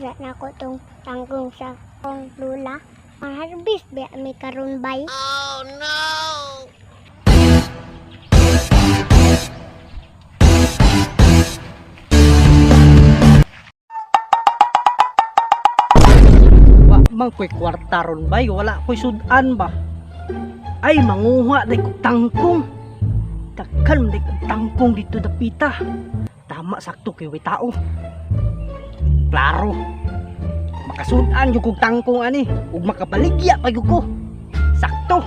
Ra nako tong tangkong sa kong lula. Maharbis ba mi karon bay? Wa man ko'y kwarta ron bay, wala ko'y sudan ba. Ay, manguha day kog tangkong. Daghan man day kog tangkong dito dapita. Tama sakto kay way tao. Klaro. Makasudan jud kog tangkong ani ug makabaligya pa jud ko. Sakto.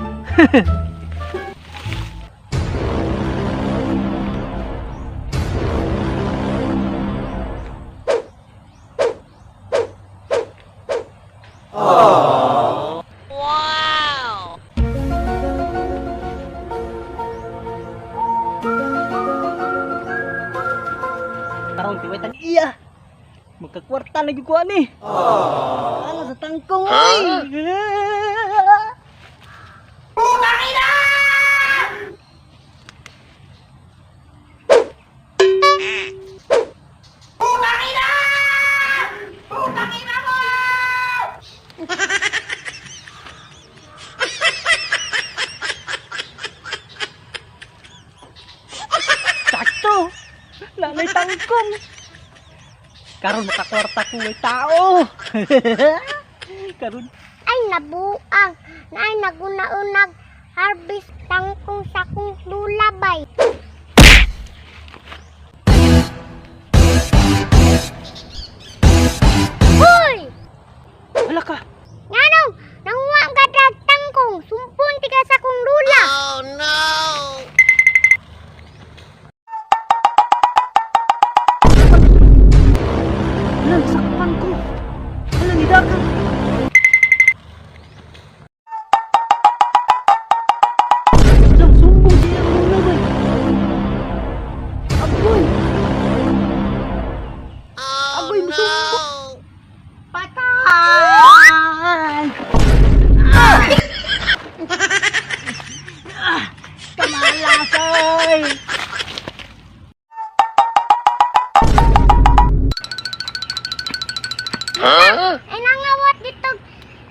Karon kay way tag iya. Magkakwarta na gyud ko ani. Ano sa tangkong oy. Sakto. Nanay tangkong. Karon makakwarta ko way tao. Karon Ay nabuang. Naay naguna-unag harvest tangkong sa kong lula bay. Hoy! wala ka. Nganong nanguha ka dag tangkong, sumpon tika sa kong lula. Wala, nasakpan ko. Wala, nidakan. Wala, sumbong siya ang lula ba? Agoy! Agoy, musumbong! Patay! Ah! Ah! Kamalasay! Ay nangawat dito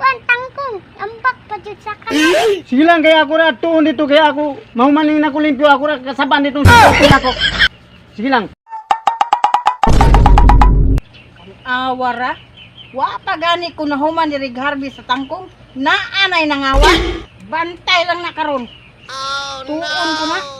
kuan tangkong, ambak pa jud sa kanal. Sige lang kaya ako ra tuon dito kaya ako mahumanin ako limpyo ako ra kasaban dito sa kopil ako. Sige lang. Awara. Wa pa gani ko nahuman diri harvest sa tangkong. Naanay nangawa. Bantay lang na karon. Oh, tuon ko na.